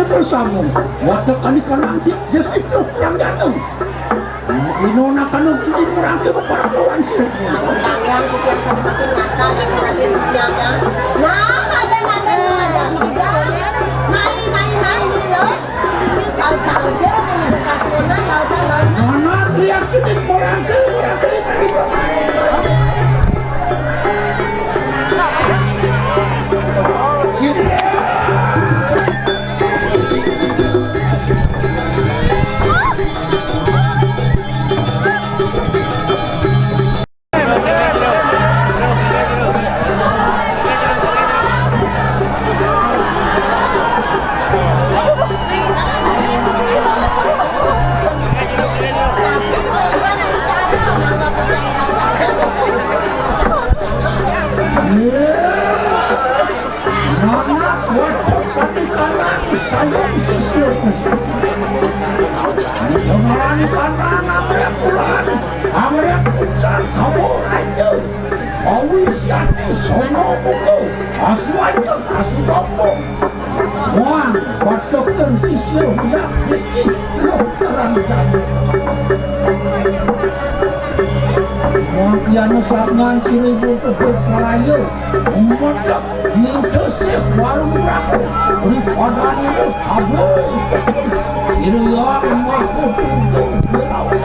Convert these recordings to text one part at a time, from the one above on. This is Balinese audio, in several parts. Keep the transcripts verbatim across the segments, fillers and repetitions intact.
Bersama, wadah kali kanan di desa itu kurang jatuh. Ino nak kanu di murangke beberapa lawan sirip. Nah, itu tanggang kupian sana makin mata dan raden siaga. Nah, ada raden aja kerja. Mai, mai, mai, ini loh. Kau tahu dia kan udah sasunan, lautan, lautan. Anak lihat sini murangke, murangke kan itu. Sini. Anak wadon kami kanang sayang sisir. Dengarani kanang amrek bulan, amrek suksan kamu raja. Awi siati sono buku, asu ajeng asu dombong. Muang, wadoken sisir ya, mesti teluk terang jani. Muang kiana sabngan siribun tebet malayu, umedek Minta sih warung rahu, daripada nila kabeh. Sira yang mahu tunggu berawi.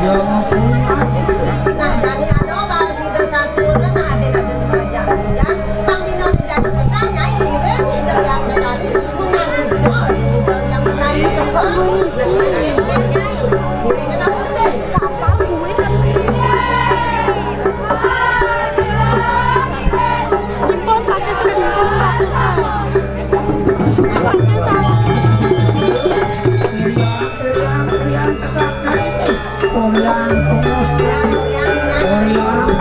Yang mahu ingat itu. Nah, jani ada bahwa sida sasuna nak ada nak ada belajar belajar. Pang dino ni jadi pesan nyai, iring ida yang menari, munasib di sida yang menari. Nyai, iring nak musik. Siapa gue? Impon pakai sih, impon pakai sih. Pakai sih. Yang terus, yang, yang, yang, yang,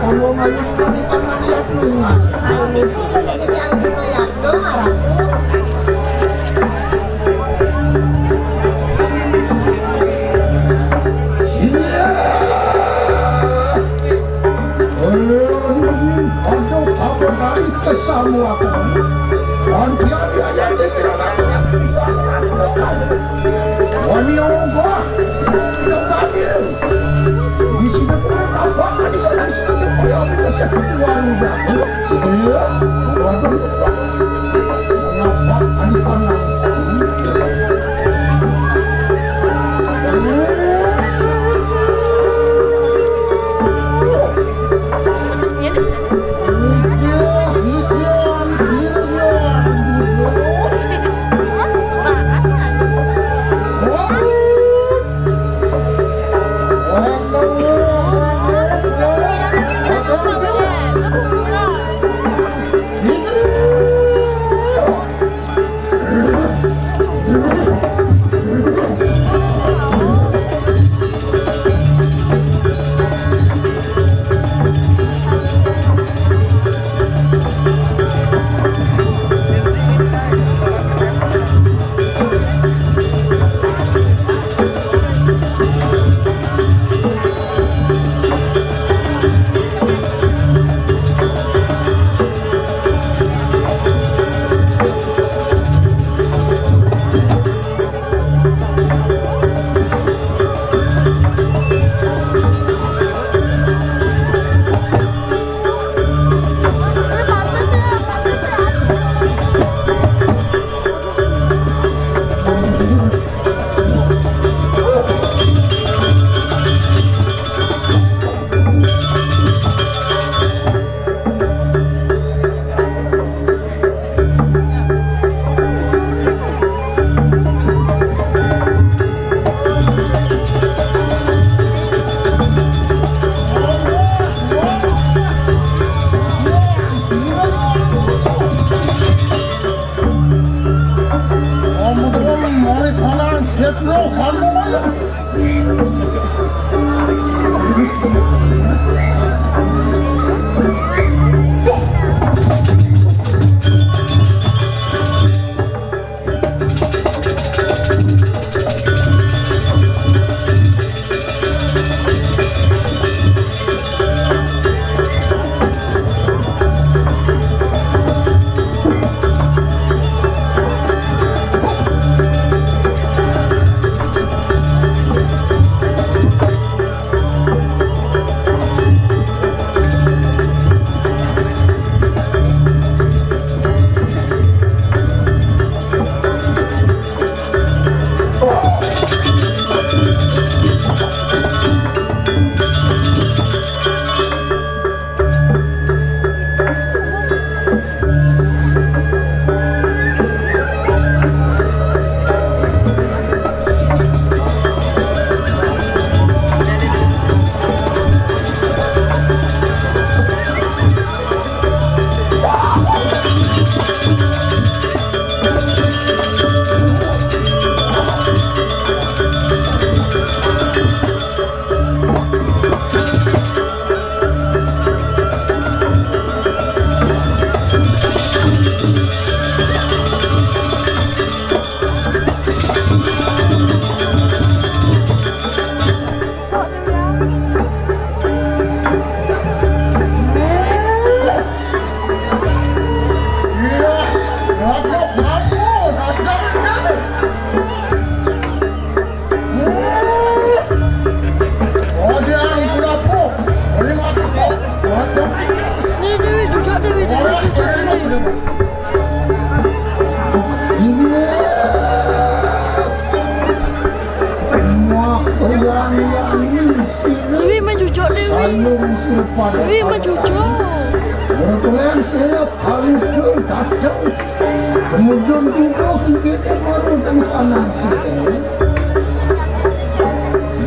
kalau mau yang tadi kan lihat nih, nggak. Ini tuh ya, jadi yang mau yang doang, aku. Sia. Ning padha kabar dari kesamuatan. Antian ayat dikira mati yang tinggi akhirat kamu. Wani Allah. Tetapi di sini pun nampak di kanan sini pun yang kita sebut warung baru. Segera. Waduh. Iya. Wah, yang yang sini. Dewi mencucuk, Dewi. Sayung sirpada. Dewi mencucuk. Ora tulen sira kali ke dateng. Kemudian juga kita baru dari kanan situ.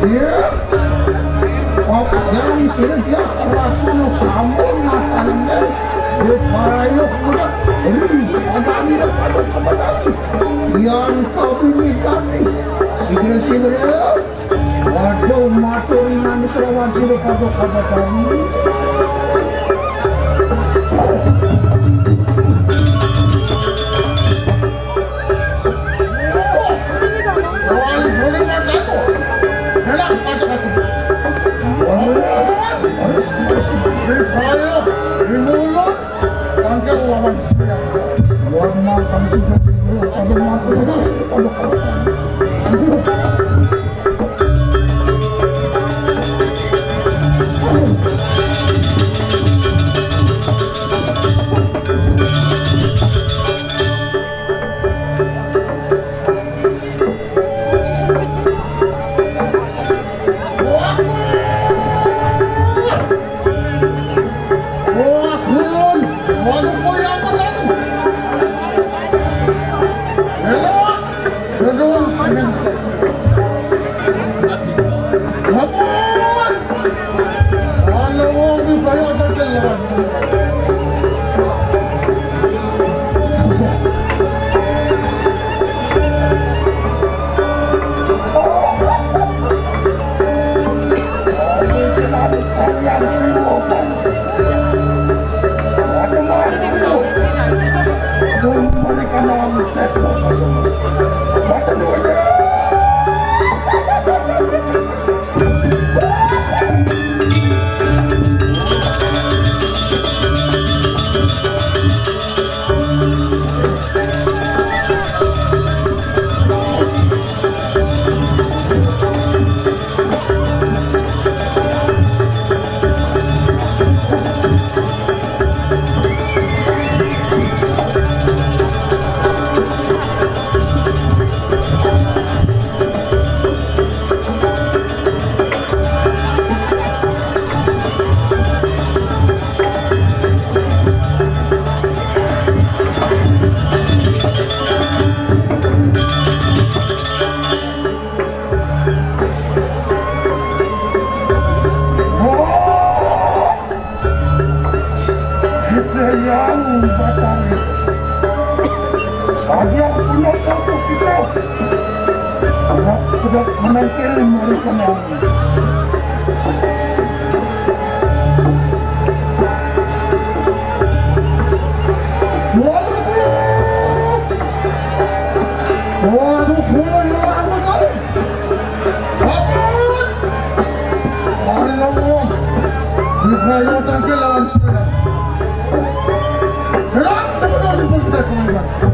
Dia, oh, yang sira dia ratu kamu natanen. Di parayok udah. Ini, ada ni, ada pada tadi. Yang kau bingit tadi. Sigre-sigre. Waduh, matur ringan di kelawan sira pada kabatani. Lawan sore mataku. Enak masuk aku. Waduh, harus, harus. Di payah, di mulut, tangkil lawan siang. Wan makan sigre-sigre, pada makan, pada makan. Wah, ulun. Waduh, koyak apa tadi? Elok. Aduh, aduh. Ngapun. Ana wong di bawah tekel lewat. Isayang batari. Aja punya satu kita. Anak sudah menangkil mereka. Waduh, waduh, ya Allah. Ampun. Allah. Diperayotake lawan sira. Gerak, betul, betul, betul, betul.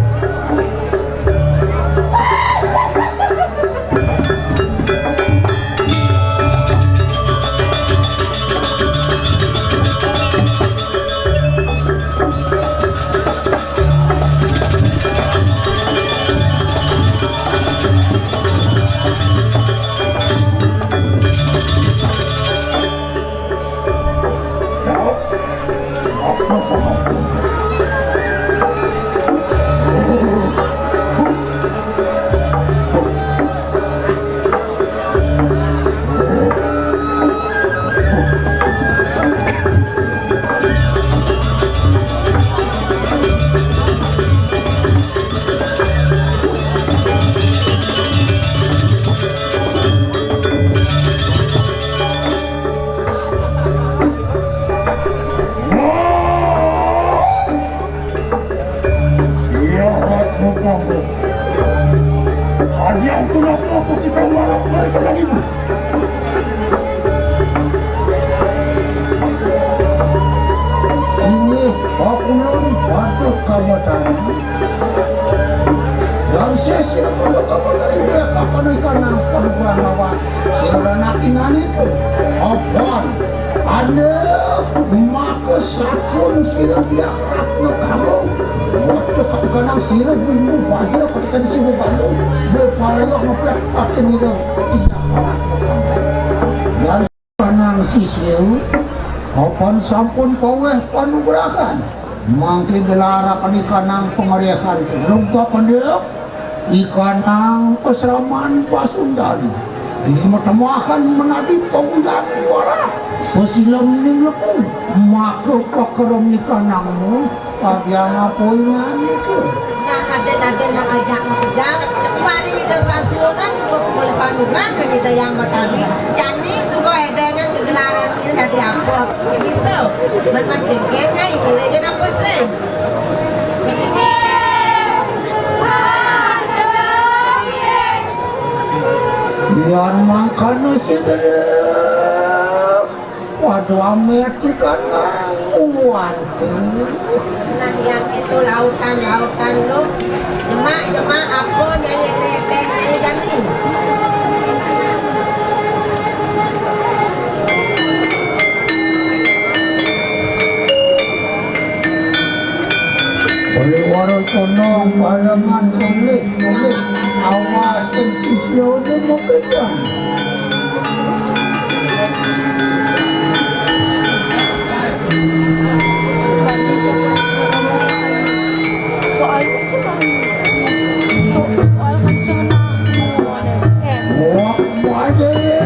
Iya, Ratu Prabu. Hanya aku nak aku kita marah mereka lagi. Sini, bakulon, batuk kamu tadi. Yang sesina pondok kamu tadi, dia kapan ikan nang pondok kurang lawan. Sira nak ingani ke? Apan, anda maka Sampun sira diakhlakna kamu. Waktu ketika nang sira windu bajra ketika di sira Bandung, be paraya ngepet ati nira diakhlakna kamu. Yan kanang sisya, apan sampun paweh panugrahan. Mangke gelaraken ikanang pangrehan rega pendek. Ikanang pasraman Pasundan, dimatemahan menadi pawuyan tiwara, pasilem ning lebu, maka pakerem ikanangmu, adyang apa inganika. Nah, aden-aden mak ajak makejang, wani Ida Sasuhunan, suba boleh panugrahan ring Ida Hyang Batari, jani suba edengang gegelaran ira dadi apa, bisa, men-men kengkeng, ngai, ira ja apa sing. Yan mangkana si gedeg, pada amet ikanang uwan. Nah, yan keto lautan-lautan tu. Jemak, jemak, apa nyai tepeng, nyai jani? Oleh wara condong barengan oleh, oleh awasin sisya di mukejang. Soalnya sih, Bang. So-, soal kan siya nga nakakuha na. Eh. Wah, wajah. Eh.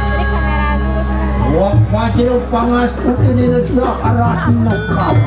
Jadi kamera dulu sana. Wah, wajah pangastuti nila dia harap nakam.